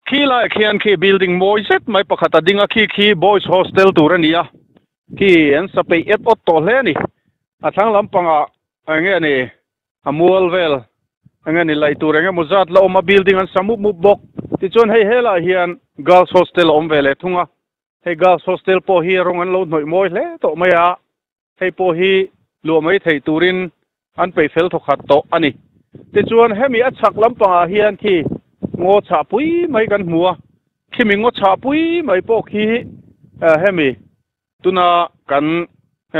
Khi laiah khian khi building mawi zet mai pakhat a ding a, khi khi boys hostel tur a ni a, khi an sa peih et awt tawh hle a ni. A thlang lampangah eng nge ni a mual vel eng nge ni laih tur eng emaw zat la awm a, building an sa mup mup bawk. Tichuan hei helaiah hian girls hostel a awm ve leh thung a, hei girls hostel pawh hi rawng an lo hnawih mawi hle tawh mai a. Hei pawh hi luah mai theih turin an peih fel thawkhat tawh a ni. Tichuan hemi a chhak lampangah hian khi ngaw chhah pui mai kan hmu a, khimi ngaw chhah pui mai pawh khi hemi tuna kan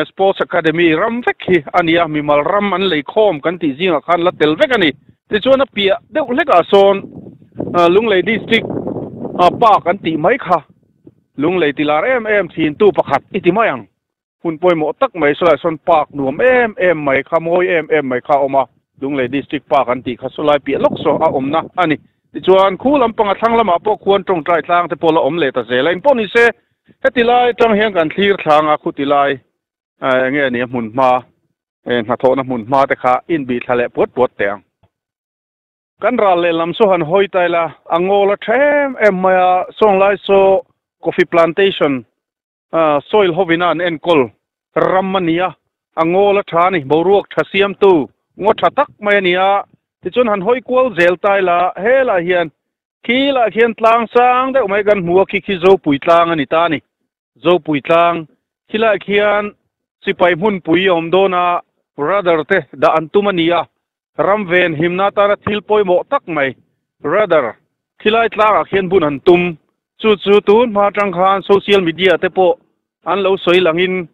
Sports Academy ram vek hi a ni a, mimal ram an lei khawm kan tih zingah khan la tel vek a ni. Tichuan a piah deuh hlekah sawn Lunglei District Park an tih mai kha Lunglei tilar em em thintu pakhat i ti mai ang. Hun pawimawh tak mai sawlai sawn park nuam em em mai kha mawi em em mai kha a awm a, Lunglei District Park an tih kha sawlai piah lawk saw a awmna a ni. Tichuan khu lampanga thlang lamah pawh khuan tawngtai tlang te pawh la awm leh ta zel a, engpawh ni se heti lai atang hian kan thlir thlang a, khuti lai eng nge ni a hmun hma hnathawhna hmun hma te kha inbih thla leh puat puat teh ang. Kan ral lehlam saw han hawi ta ila a ngawl a tha em em mai a, sawnglai saw coffee plantation Soil hovina an enkawl ram a ni a, a ngawl a tha a ni, boruak tha siamtu ngaw tha tak mai a ni a, tichuan han hawi kual zel ta ila helaiah hian khilah khian tlang sang deuh mai kan hmu a, khi khi Zopui tlang a ni ta a ni, Zopui tlang khilaiah khian sipai hmunpui a awm dawn a, radar te dah an tum a ni a, ram ven himna atana thil pawimawh tak mai radar Khilai tlangah khian bun an tum. Chu chu tun hma atang khan social media te pawh an lo sawi langin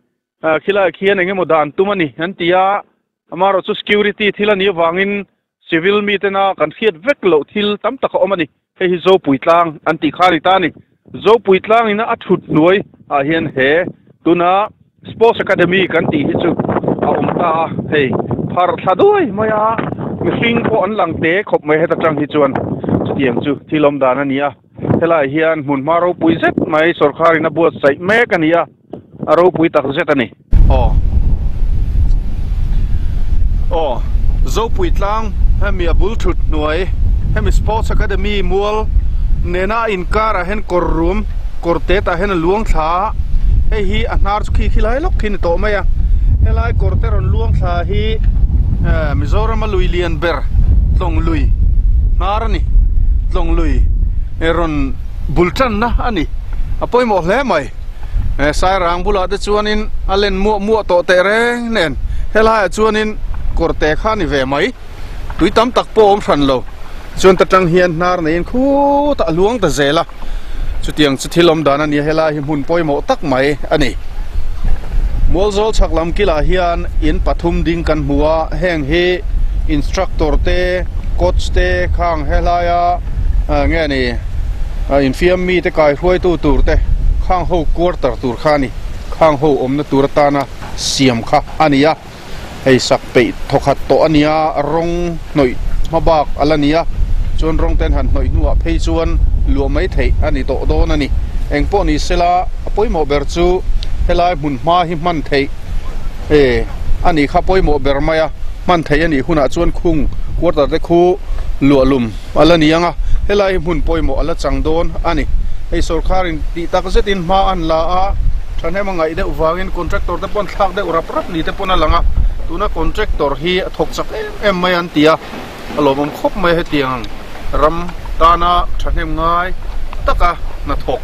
khilaiah khian eng emaw dan tum a ni an ti a, amaherawh chu security thil a nih avangin civil mi tena kan hriat vek loh thil tam tak a awm a ni. Hei hi Zopui tlang an tih kha a ni ta a ni. Zopui tlangin a thut hnuai ah hian he tuna Sports Academy kan tih hi chu a awm ta a, hei phar thla duai mai a, mihring pawh an lang te khawp mai heta tang hi chuan chutiang chu thil awm dan a ni a, helaiah hian hmunhma ropui zet mai sawrkharin a buatsaih mek a ni a, a ropui tak zet a ni. Aw aw Zopui tlang hemi a bul thut hnuai hemi Sports Academy mual nena a inkarah hian kawr rum kawr te tah hian a luang thla a hei hi a hnar chu khi khi lai lawk khi ni tawh mai a helai kawr te rawn luang thla hi Mizoram a lui lian ber tlawng lui hnar a ni tlawng lui rawn bul tanna a ni a pawimawh hle mai. He sairang bulah te chuanin a len muah muah tawh teh reng nen helaiah chuanin kawr te kha a ni ve mai tui tam tak pawh a awm hran lo chuan ta tang hian hnar neiin khutah a luang ta zel a chutiang chu thil awm dan a ni a helai hi hmun pawimawh tak mai a ni Mualzawl chhak lam kilah hian in pathum ding kan hmu a heng hi instructor te coach te khang helaia nge ni. Infiam mite kai hruaitu tur te khang ho quarter tur kha a ni. Khang ho awmna tur atana siam kha a ni a. Hei sak peih thawkhat tawh a ni a, rawng hnawih hma bak a la ni a. Chuan rawng ten han hnawih hnuah phei chuan luah mai theih a ni tawh dawn a ni. Eng pawh ni sela a pawimawh ber chu helai hmun hma hi hman theih e a nih kha pawimawh ber mai a. Hman theih a nih hunah chuan khung quarter te khu luah lum. A la ni ang a, helai hi hmun pawimawh a la chang dawn a ni. Hei sorkharin tih tak zetin hma an la a, thahnem a ngaih deuh vangin contractor te pawn thlak deuh rap rap ni te pawn a lang a, tuna contractor hi a thawk chak em em mai an ti a, a lawmawm khawp mai hetiang ram tana thahnem ngai taka hnathawk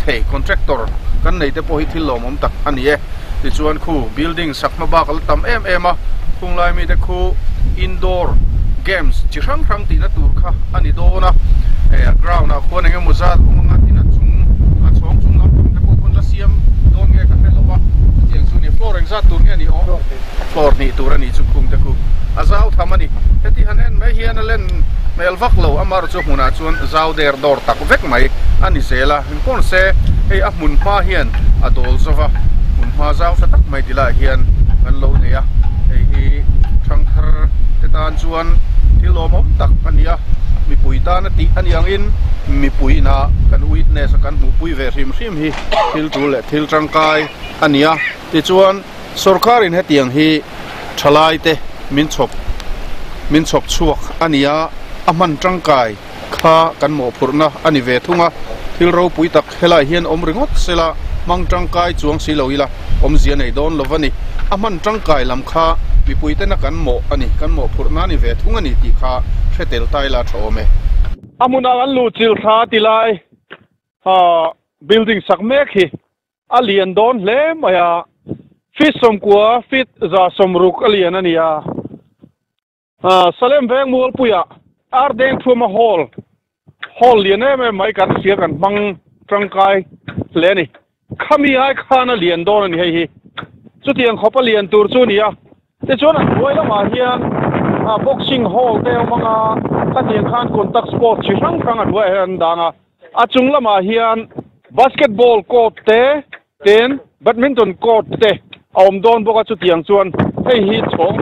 thei contractor kan nei te pawh hi thil lawmawm tak a ni e. Tichuan khu building sak hma bak a la tam em em a, khung lai mite khu indoor games chi hrang hrang tihna tur kha a ni dawn a, hei a ground ah khuan eng emaw zat awm anga tin a chung a chhawng chung lampang te pawh khawn la siam dawn nge ka hre lo a, chutiang chu ni floor engzat tur nge a ni aw? Floor hnih tur a nih chu khung te khu a zau tham a ni, heti han en mai hian a len hmel vak lo amaherawhchu chu hmunah chuan zau der dawr tak vek mai a ni zel a. Engkawn se hei a hmun hma hian a dawl zo va, hmun hma zau tha tak mai ti laiah hian kan lo nei a, hei hi thangthar te tan chuan thil lawmawm tak a ni a, mipui tana tih a ni angin mipui ina kan witness a kan hmuhpui ve hrim hrim hi thil tul leh thil tangkai a ni a, tichuan sawrkarin hetiang hi thalai te min chhawp min chhawp chhuak a ni a, a hman tangkai. kha kan mawhphurhna a ni ve thung a, thil ropui tak helai hian awm ringawt sela hmang tangkai chuang si lo ila awmzia nei dawn lo va ni. A hman tangkai lam kha mipui tena kan mawh a ni, kan mawhphurhna a ni ve thung a ni tih kha hre tel ta ila tha awm e. A hmunah kan luh chilh thla tilai building sak mek hi A lian dawn hle mai a, feet 90, feet 160 a lian a ni a. Salem veng Mualpuia Ardeng Thuama Hall, hall lian em em mai kan hria kan hmang tangkai hle a ni. Khami ai khan a lian dawn a ni hei hi. Chutiang khawp a lian tur chu a ni a. Tichuan a hnuai lamah hian boxing hall te awm ang a, khatiang khan contact sport chi hrang hrang a hnuaiah hian an dang a. A chung lamah hian basketball court te tin badminton court te a awm dawn bawk a, chutiang chuan hei hi chhawng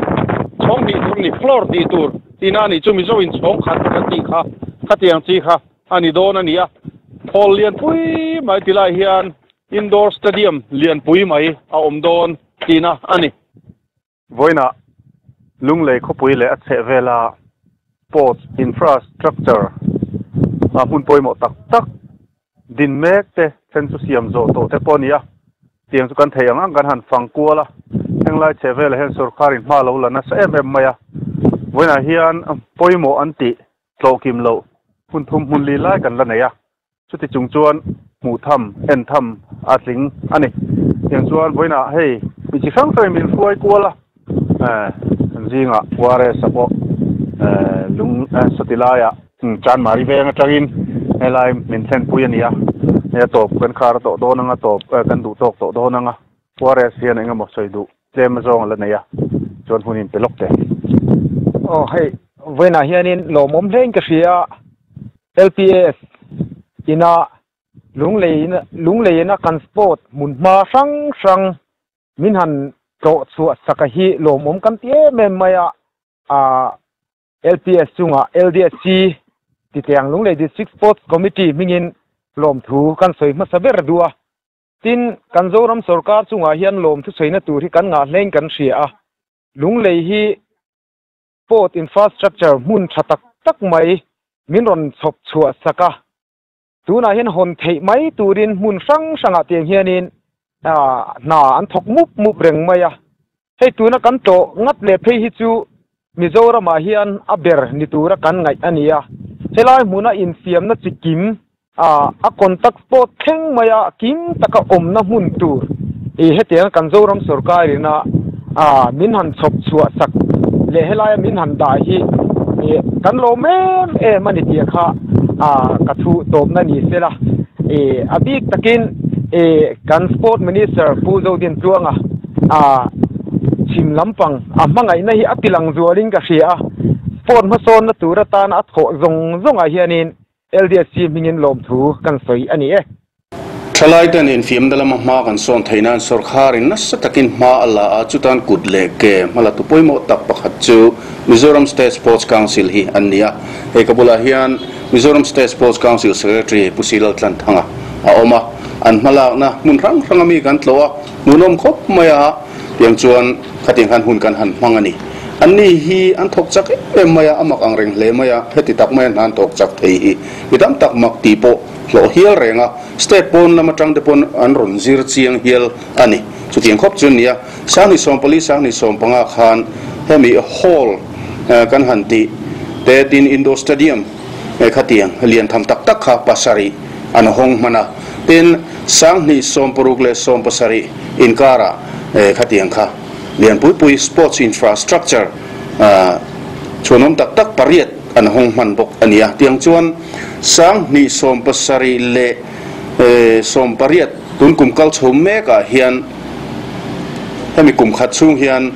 chhawng hnih tur a ni, floor hnih tur tihna a nih chu, Mizo in chhawng khat kan tih kha khatiang chi kha a ni dawn a ni a, hall lianpui mai ti lai hian indoor stadium lianpui mai a awm dawn tihna a ni. Vawiinah Lunglei khawpui leh a chhehvela sports infrastructure a hmun pawimawh tak tak din mek te then chu siam zawh tawh te pawh a ni a, tiang chu kan thei ang ang kan han fang kual a, henglai chhehvelah hian sorkarin hma lo la nasa em em mai a, vawiinah hian pawimawh an tih tlawh kim loh hmun thum hmun li lai kan la nei a. Chuti chung chuan hmuh tham, en tham a tling a ni. Tiang chuan vawiinah hei mi chi hrang hrangin min hruai kual a, zingah Juarez-a pawh lung sawti laiah Chanmari veng atangin helai min thlenpui a ni a, hei a tawp kan khar tawh dawn anga tawp kan duh tawk tawh dawn anga Juarez hian eng emaw sawi duh tlem zawng a la nei a, chuan hun in pe lawk teh. Aw hei, vawiinah hianin lawmawm hlein ka hria a, LPS ina Lunglei Lunglei ina kan sport hmunhma hrang hrang min han tlawh chhuah sak a hi lawmawm kan ti em em mai a, ah LPS chungah LDSC titiang Lunglei District Sports Committee hmingin lawmthu kan sawi hmasa ber duh a. Tin, kan Zoram sorkar chungah hian lawm thusawiina tur hi kan ngah hlein kan hria a. Lunglei hi port infrastructure hmun tha tak tak mai min rawn chhawp chhuah sak a. Tunah hian hawn theih mai turin hmun hrang hrangah tiang hianin hna an thawk mup mup reng mai a. Hei tuna kan tlawh ngat leh phei hi chu Mizoramah hian a ber ni tura kan ngaih a ni a. Helai hmuna infiamna chi kim a a contact spot thleng maia kim taka awmna hmun tur i hetianga kan Zoram sorkarina a min han chhawp chhuah sak leh helaia min han dah hi i kan lawm em em a ni tih kha a ka thu tawpna ni sela i a bik takin i kan Sport Minister Pu Zodintluanga A chhim lampang a hmangaihna hi a tilang zualin ka hria a, sport hmasawnna tur atana a thawh zawng zawngah hianin LDSC hmingin lawmthu kan sawi a ni e. Thalaiten infiamna lama hma kan sawn theih nan sawrkharin nasa takin hma a la a, chutan kut leh ke hmalatu pawimawh tak pakhat chu Mizoram State Sports Council hi an ni a. Hei ka bulah hian Mizoram State Sports Council Secretary Pu Silal Tlanthanga a awm a, an hmalakna hmun hrang hranga mi kan tlawh a, Hmuhnawm khawp mai a, tiang chuan khatiang khan hun kan han hmang a ni. Anni hi an thawk chak em em mai a, a mak ang reng hle mai a, heti tak maia hna an thawk chak thei hi mi tam tak mak tih pawh hlawh hial reng a, state pawn lam atang te pawn an rawn zir chiang hial a ni. Chutiang khawp chu nia, Sanghnih 14, Sanghnih 15 khan hemi hall kan han tih te tin indoor stadium khatiang lian tham tak tak kha pasarih an hawng hman a, tin 2016 leh 17 inkarah khatiang kha lianpui pui sports infrastructure chhuanawm tak tak pariat an hawng hman bawk a ni a, tiang chuan 2017 leh 18 tun kum kal chho mekah hian hemi kum khat chhung hian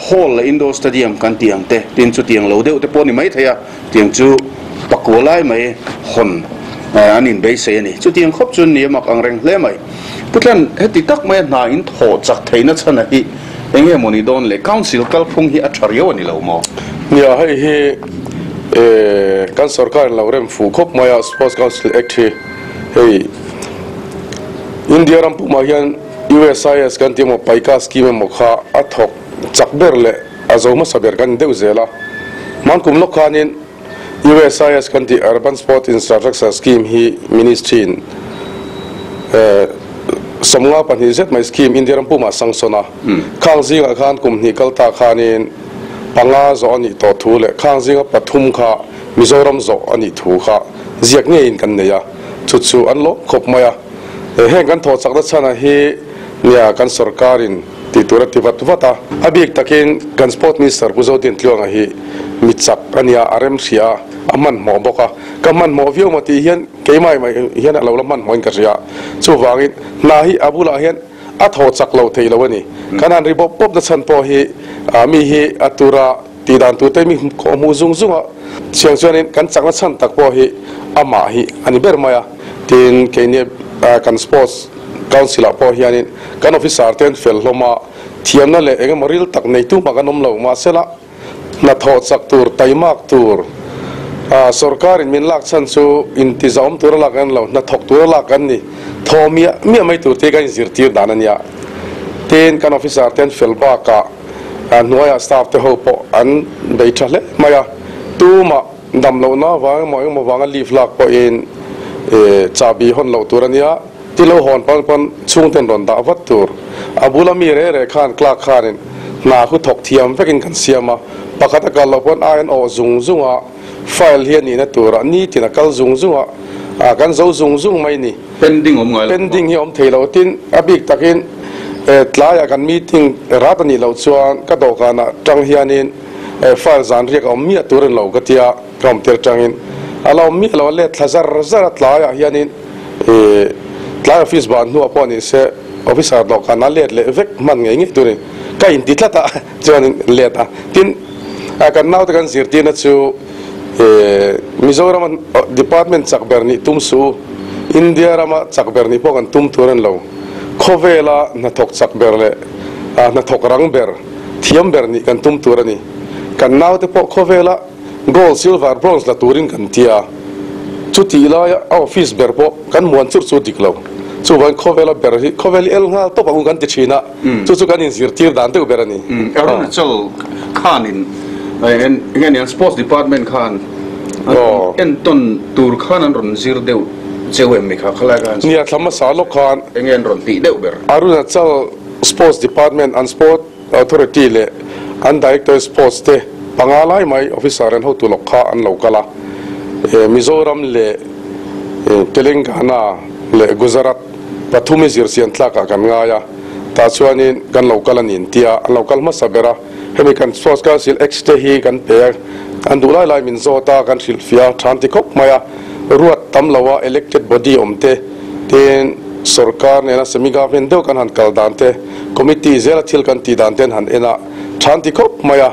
hall leh indoor stadium kan tih ang te, tin chutiang lo deuh te pawh a ni maithei a. Tiang chu pakua lai mai hawn an inbeisei a ni. Chutiang khawp chuan ni a mak ang reng hle mai. Putlan, heti tak maia hna in thawh chak theihna chhan a hi eng nge maw ni dawn le? Council kalphung hi a tha riau a ni lo maw? Nia, hei hi kan sorkarin lo rem fuh khawp mai a, Sports Council Act hi hei India ram pumah hian USIS kan tih emaw PAIKA scheme emaw kha a thawk chak ber leh a zo hmasa ber kan ni deuh zel a. Hmankum lawk khanin USIS kan tih Urban Sport Infrastructure Scheme hi Ministry in 52 zet mai scheme India ram pumah sanction a, khang zingah khan kum hnih kal ta khanin panga zawh a nih tawh thu leh khang zinga pathum kha Mizoram zawh a nih thu kha ziak ngeiin kan nei a, chu chu an lawm khawp mai a. Heng kan thawh chakna chhanah hi nia kan sorkarin tih tur a ti vat vat a. A bik takin kan Sport Minister Pu Zodin Tluanga hi mi chak a nia, a rem hria a, a hmanhmawh bawk a. Ka hmanhmawh viau maw tih hian keimah mai hian a lo la hmanhmawhin ka hria. Chuvangin hna hi a bulah hian a thaw chak lo thei lo a ni. Kan han ri bawp bawp na chhan pawh hi mi hi a tura tih dan tur te mi khawh hmuh zung zung a. Chiang chuanin kan chakna chhan tak pawh hi amah hi a ni ber mai a. Tin, keini kan Sports Council ah pawh hianin kan officer te an fel hlawm a, thiamna leh eng emaw ril tak nei tumah kan awm lo. Mahsela, hnathawh chak tur, taimak tur, sorkarin min lak chhan chu intizahawm tura lak an lo, hnathawk tura lak an ni, thaw miah miah mai tur te hi kan inzirtir dan a nia. Tin, kan officer te an fel bakah hnuaiah staff te ho pawh an bei tha hle mai a, tumah dam lohna vang emaw engemaw vanga leave lak pawhin chahbi hawn loh tur a nia, ti lo hawn pawn pawn chhungten rawn dah vat tur. A bula mi reh reh khan clerk khanin hna khu thawk thiam vekin kan siam a, pakhat a kal loh pawn ai an awh zung zung a, file hi a nihna turah nitin a kal zung zung a, kan zo zung zung mai ni. Pending awm ngai lo. Pending hi awm thei lo tin a bik takin tlaiah kan meeting rat a nih loh chuan ka dawhkanah tang hianin file zan riak a awm miah tur a ni lo ka tia ka awm tir atangin a la awm miah lo a let thla zar zar a tlaiah hianin tlai office ban hnuah pawh ni se officer dawhkanah let leh vek hman ngei ngei tur a ni ka inti tlat a chuanin let a tin kan naute kan zirtirna chu Mizoram department chak ber nih tum suh u, India rama chak ber nih pawh kan tum tur a ni lo. Khawvela hnathawk chak ber leh hnathawk rang ber, thiam ber nih kan tum tur a ni. Kan naute pawh khawvela gold, silver, bronze la turin kan ti a, chutih laia a office ber pawh kan muan churh chu dik lo. Chuvangin khawvela ber hi khawvel hi el nghal tawp ang u kan ti thin a. Chu chu kan inzirtir dan deuh ber a ni. Arunachal khanin enge niang Sports Department khan an rawn entawn tur khan an rawn zir deuh cheu em mi kha khalai khan. Nia thla hmasa lawk khan. Enge an rawn tih deuh ber. Arunachal Sports Department an Sport Authority leh an Director Sports te panga lai mai officer an hotu lawk kha an lo kal a. Mizoram leh Telangana leh Gujarat pathum i zirchian tlakah kan ngai a, tah chuanin kan lo kal a ni tia an lo kal hmasa ber a, hemi kan Sports Council Act te hi kan pe a, an duh lai lai min zawt a, kan hrilhfiah a, than ti khawp mai a, ruat tam lo a elected body awm te, tin sorkar nena semi government deuh kan han kal dan te, committee zela thil kan tih dan te an han en a, than ti khawp mai a,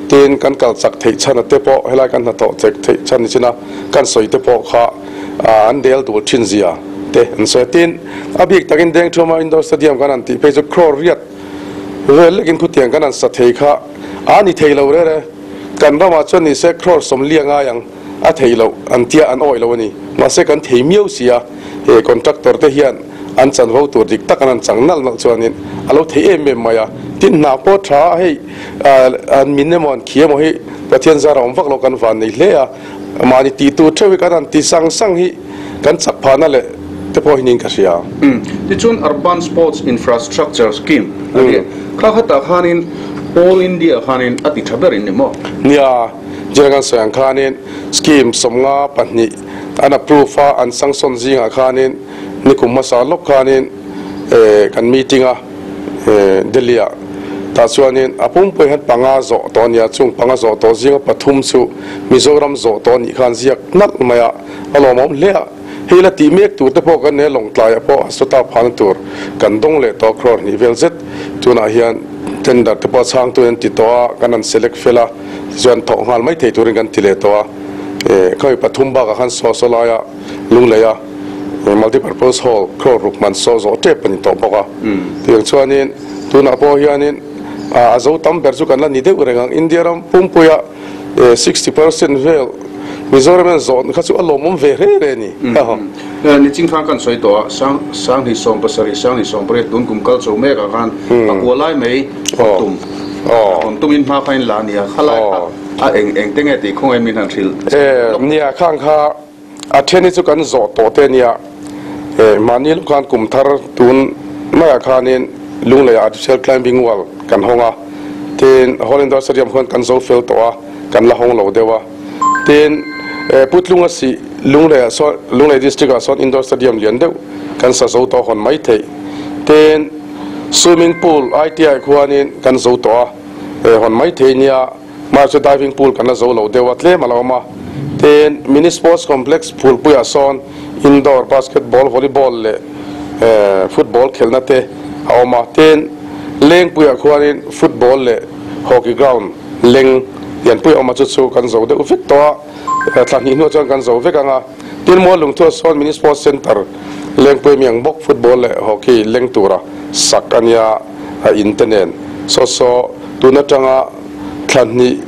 tin kan kal chak theih chhan a te pawh helai kan hnathawh chek theih chhan ni chin a, kan sawi te pawh kha an del dul thin zia te an sawi a. Tin, a bik takin Dengthuma Indoor Stadium kan han tih phei chu crore riat vel lekin khutiang kan han sa thei kha a ni thei lo rere. Kan ramah chuan ni se crore sawmli a ngai ang a thei loh an tia an awih lo a ni. Mahse kan thei miau si a, he contractor te hian an chanvo tur dik tak an han chang nalh nalh chuanin a lo thei em em mai a. Tin, hna pawh tha a hei an min emaw an khi emaw hi Pathian zar a awm vak lo kan van nei hle a. Mahni tih tur theuh hi kan han ti sang sang hi kan chak phahna leh te pawh hi niin ka hria. Tichuan Urban Sports Infrastructure Scheme a ni. Kha khatah khanin All India khanin a ti tha ber in ni maw? Nia, General kan sawi ang khanin scheme 52 an approve a, an sanction zingah khanin nikum hmasa lawk khanin kan meeting a. Delhi-ah tah chuanin a pumpui hian panga zawh tawh a ni a, chung panga zawh tawh zinga pathum chu Mizoram zawh tawh a nih khan ziak nalh mai a, a lawmawm hle a. Hei la tih mek tur te pawh kan nei a, Lawngtlaiah pawh a sawta phahna tur kan dawng leh tawh a, crore hnih vel zet tunah hian tender te pawh a chhangtu an ti tawh a, kan han select fel a, tichuan thawh nghal mai thei turin kan ti leh tawh a. Khami pathum bakah khan saw saw laia Lungleia Multipurpose Hall crore ruk man saw zawh tep a ni tawh bawk a. Tiang chuanin tunah pawh hianin a zo tam ber chu kan la ni deuh reng ang. India ram pumpuia 60% vel Mizoram hian zawh kha chu a lawmawm ve hle hle a ni. Niching khan kan sawi tawh a, Sanghni 70, Sanghni 18 tun kum kal chho mekah khan a kua lai mai hawn tum, hawn tumin hma kha in la a ni a, khalai kha. A eng eng te nge tih khawngaih min han hrilh lawk. Nia khang kha a then hi chu kan zawh tawh te nia. Mahni lawk khan kum thar tun maiah khanin Lungleiah artificial climbing wall kan hawng a, tin Hall Indoor Stadium khuan kan zo fel tawh a, kan la hawng lo deuh a. Tin Putlunga sih Lungleiah sawn Lunglei District ah sawn Indoor Stadium lian deuh kan sa zo tawh hawn mai theih. Tin Swimming pool ITI khuanin kan zo tawh a, hawn mai thei nia. Mahse diving pool kan la zo lo deuh a, tlem a lo awm a. Tin, mini sports complex phulpuiah sawn indoor basketball, volleyball leh football khelhna te a awm a. Tin, Lengpuiah khuanin football leh hockey ground leng lianpui a awm a, chu chu kan zo deuh vek tawh a. Thla hnih hnuah chuan kan zo vek ang a. Tin, Muallungthuah sawn mini sports centre Lengpui miang bawk football leh hockey leng tura sak a nia a in te nen. Saw saw tun atanga thla hnih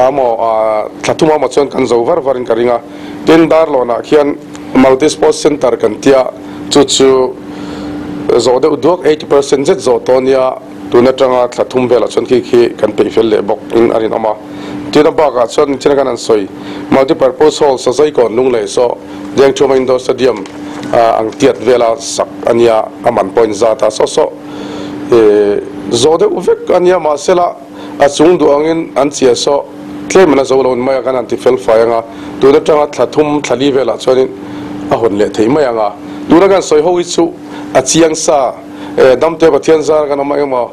amaw thla thum amaw chuan kan zo var varin ka ring a. Tin, Darlawnah khian Multi Sports Centre kan tia, chu chu zawh deuh duak 80% zet zawh tawh nia, tun atanga thla thum velah chuan khi khi kan peih fel leh bawk in a rinawm a. Tin, a bakah chuan thil kan han sawi Multi Purpose Hall Sazaikawn Lunglei saw Dengthuma Indoor Stadium ang tiat vela sak a nia, a man pawhin zat a saw saw zawh deuh vek a nia, mahsela A chung duh angin an chia saw tlem an a zo lo mai a, kan han ti fel fai ang a, tun atanga thla thum thla li velah chuanin a hawn leh thei mai ang a. Tuna kan sawi ho hi chu a chiang sa, damte Pathian zar kan awm a emaw,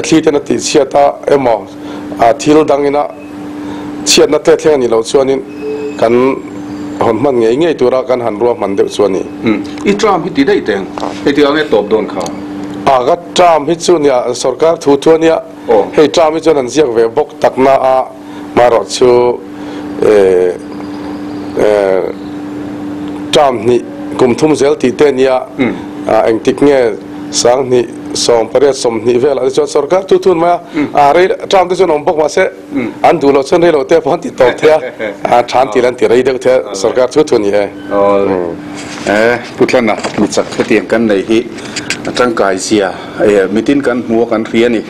thli ten a tih chhiat a emaw, thil dangin a chhiatna tle thleng a nih loh chuanin kan hawn hman ngei ngei tura kan han ruahman deuh chu a ni. I term hi ti daih teng, heti ang e tawp dawn kha. A ka term hi chu nia sorkar thu thu a nia. Hei term hi chuan an ziak ve bawk tak na a, marawh chu term hnih kum thum zel tih te nia, engtik nge 2018 20 velah te chuan sorkar thu thun mai a, rei term te chuan awm bawk mahse an duh loh chuan rei lo te pawh an ti tawp thei a, than tih an ti rei deuh thei a, sorkar thu thu a ni e. Pu Tlana mi chak hetiang kan nei hi a tangkai zia mitin kan hmu a kan hria a ni.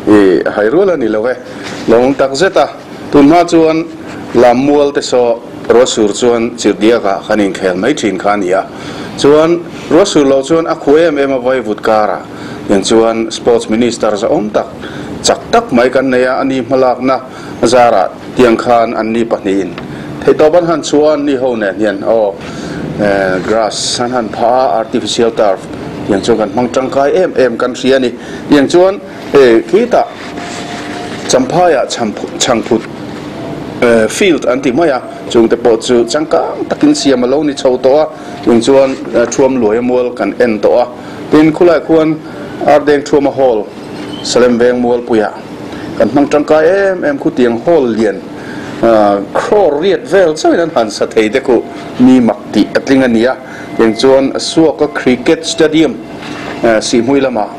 I hai rual a ni lo e. Lawng tak zet a, tun hma chuan lam mual te saw ruahsur chuan chirhdiakah kan inkhel mai thin kha a ni a. Chuan ruahsur lo chuan a khu em em a vaivut karah tiang chuan Sports Minister zahawm tak chak tak mai kan nei a, a ni hmalakna zarah tiang khan an ni pahnihin theihtawp an han chhuah a, an ni ho nen hian aw grass an han phah a, artificial turf tiang chuan kan hmang tangkai em em kan hria a ni. Tiang chuan khitah Champhaiah chhangphut field an ti mai a, chungte pawh chu changkang takin siam a lo ni chho tawh a, tiang chuan Thuam Luaia mual kan en tawh a, tin khulaiah khuan Ardeng Thuama Hall Salem Veng Mualpuiah kan hmang tangkai em em khutiang hall lian crore riat vel chauhin an han sa thei te khu mi mak tih a tling a ni a, tiang chuan Suaka Cricket Stadium Sihhmui lamah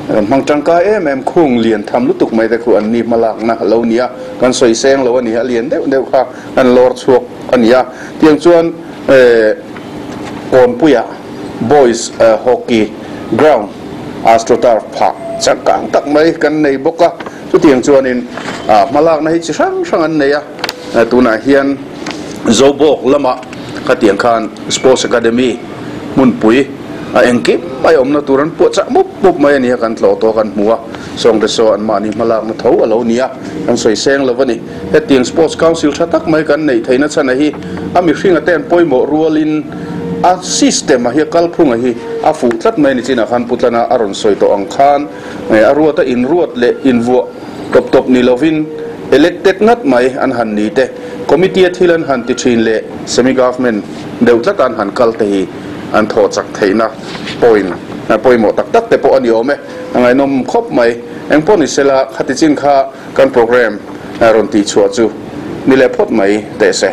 kan hmang tangkai em em khung lian tham lutuk mai te khu an ni hmalakna a lo ni a, kan sawi seng lo a ni a lian deuh deuh kha kan lawr chhuak a ni a, tiang chuan Kawnpuiah Boys Hockey Ground Astroturf phah changkang tak mai kan nei bawk a, chutiang chuanin hmalakna hi chi hrang hrang an nei a, tunah hian Zobawk lamah khatiang khan Sports Academy hmunpui a engkim mai awmna tur an puah chah mup mup mai a ni a, kan tlawh tawh kan hmu a, sawngte saw anmahni hmalakna tho a lo ni a, kan sawi seng lo a ni. Hetiang Sports Council tha tak mai kan neih theihna chhan a hi a mihringa te an pawimawh rualin a system a hi a kalphung a hi a fuh tlat mai a ni chinah khan Pu Tlana a rawn sawi tawh ang khan a ruat a inruat leh invuah tawp tawp ni lovin elected ngat mai an han ni te committee a thil an han ti thin leh semi government deuh tlat a an han kal te hi an thawh chak theihna point pawimawh tak tak te pawh a ni awm e a ngaihnawm khawp mai engpawh ni sela khati chin kha Kan program rawn tihchhuah chu ni leh phawt mai teh se.